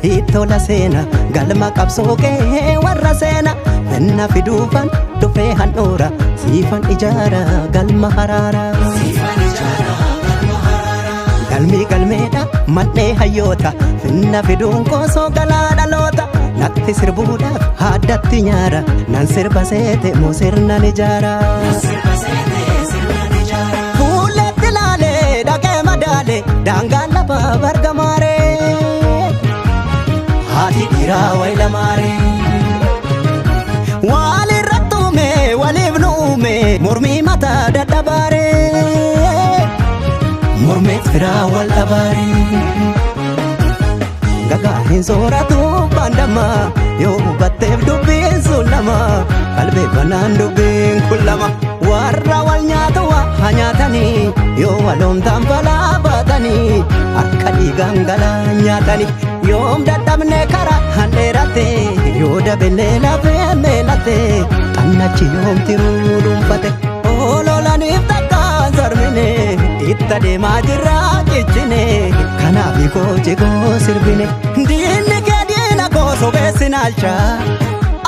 Ittoola seena galma qabsoo qe'ee warra seena. Finna fiduufan dhufee handhuura siifan ijaara galma haraara. Galmi galmeedha man'ee hayyoota finna fiduun koosoo galaa dhaloota. Natti sirbuudhaaf addatti nyaara nan sirba seete moo sirnan ijaara. Fuulletti laalee dhaqee madaale daangaan lafaa bargamaaree. Haati dhiiraa wayi lamaaree. Walirratti uume waliif nu uume mormii mataa dadhabaaree. Mormeet firaa wal dhabaaree. Gagaa hin sooratu baandama yoo hubatteef dubbiin sun lama qalbeeffannaan dubbiin kun lama warra wal nyaatu waa nyaatanii yoo waloomtaan balaa baatanii harka dhiigaan galaa nyaatanii yoom dadhabne karaa handheerate yoo dabellee lafee meelate xannachi yoom tiruu dhuunfate ololaniif takkaan sarmine itti adeemaa jirraa cichine kanaaf koo jigoo sirbine diinni kee diina koo sobeessi naalcha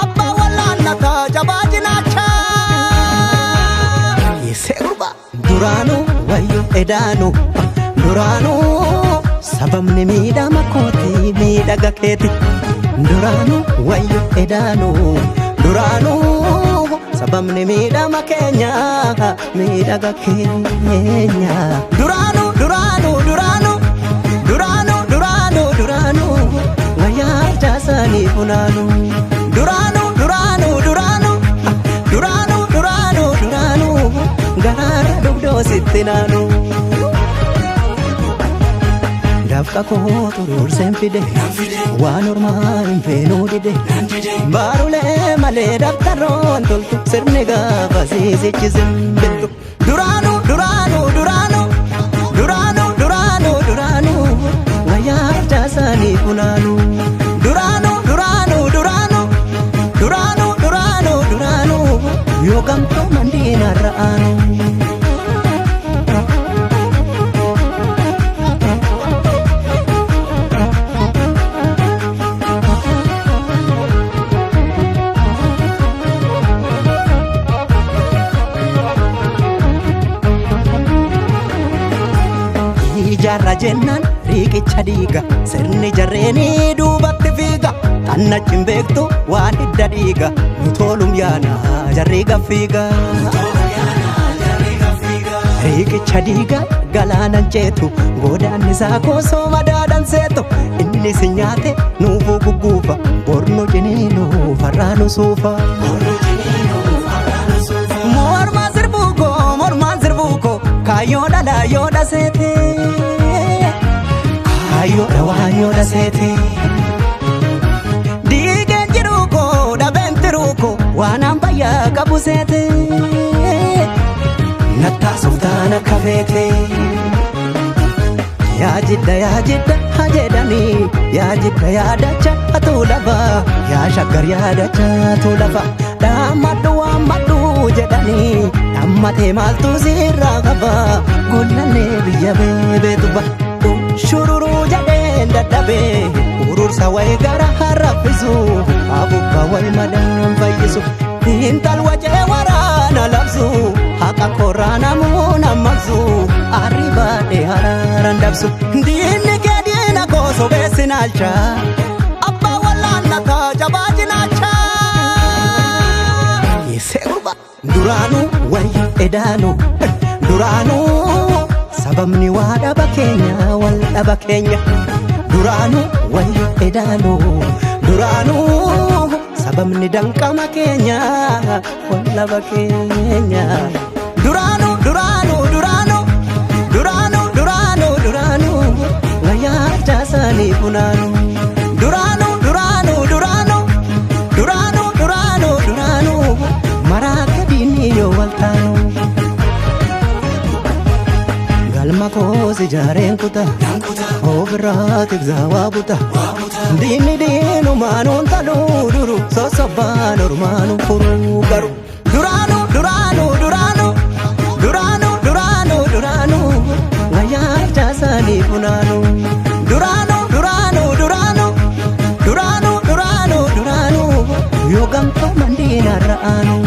abbaa wallaannataa jabaa jinaacha. Isee gurbaa duraanuu wayyo edaanuu duraanuu sababni miidhama kooti miidhaga keeti duraanuu wayyo edaanuu duraanuu sababni miidhama keenya miidhaga keenya duraanuu duraanuu duraanuu duraanuu duraanuu duraanuu wayyaa jaasanii funaanuu duraanuu duraanuu duraanuu duraanuu duraanuu duraanuu garaara dugdoo sitti naanuu. Dafqa koo xuruurseen fide waan ormaa hin feenuu dide baarulee malee daftaroon toltu sirni gaafa siisichisin bittu. Duraanuu duraanuu duraanuu duraanuu duraanuu duraanuu wayyaa jaasanii funaanuu duraanuu duraanuu duraanuu duraanuu duraanuu duraanuu yoo gamtoo mandiinarra aanuu. Ijaarra jennaan riiqicha dhiiga sirni jarreenii duubatti fiiga xannachi hin beektu waan hidda dhiiga nu tolum yaana jarri gaffiiga. Riiqicha dhiiga galaanan ceetu godaanni isaa koosoo madaadhan seetu inni si nyaate nuufuu gugguufa borno ciniinu farraanu suufa. Mormaa sirbuu koo mormaan sirbuu koo kaayyoo dhala yoo dhaseete. Kaayyoo dhawaa yoo dhaseete. Diigeen jiruu koo dhabeen tiruu koo waan fayyaa qabu seete. Nattaa softaan akka feete. Yaa jidda yaa jidda haa jedhanii yaa jidda yaa dacha atuu lafa yaa shaggar yaa dacha atuu lafa dhaammadhu waammadhu jedhanii dhaammatee maaltu sirraa qaba gullannee biyya beebeetu ba shururuu jedheen dadhabee urursa wayi gara harraffisu abubbaa wayi madaan fayyisu intal wacee waraana labsu haqa korraa namuu nammaqsu arri baadhee haraaran dabsu diinni kee diina koo sobeessi naalcha abbaa wallaannataa jabaa jinaacha. Isee gurbaa duraanuu wayyo edaanuu duraanuu sababni waa dhaba keenya wal dhaba keenya duraanuu wayyo edaanuu duraanuu sababni danqama keenya wal dhaba keenya duraanuu duraanuu duraanuu duraanuu duraanuu duraanuu wayyaa jaasanii funaanuu duraanuu duraanuu duraanuu duraanuu duraanuu duraanuu maraa gadiinni yoo wal taanu. Galma koos ijaareen kuta ofirraa tiksaa waa buta diinni diinumaan taluu duru sossobaan ormaan furuu garu duraanuu duraanuu duraanuu duraanuu duraanuu duraanuu wayyaa jaasanii funaanuu duraanuu duraanuu duraanuu baanu.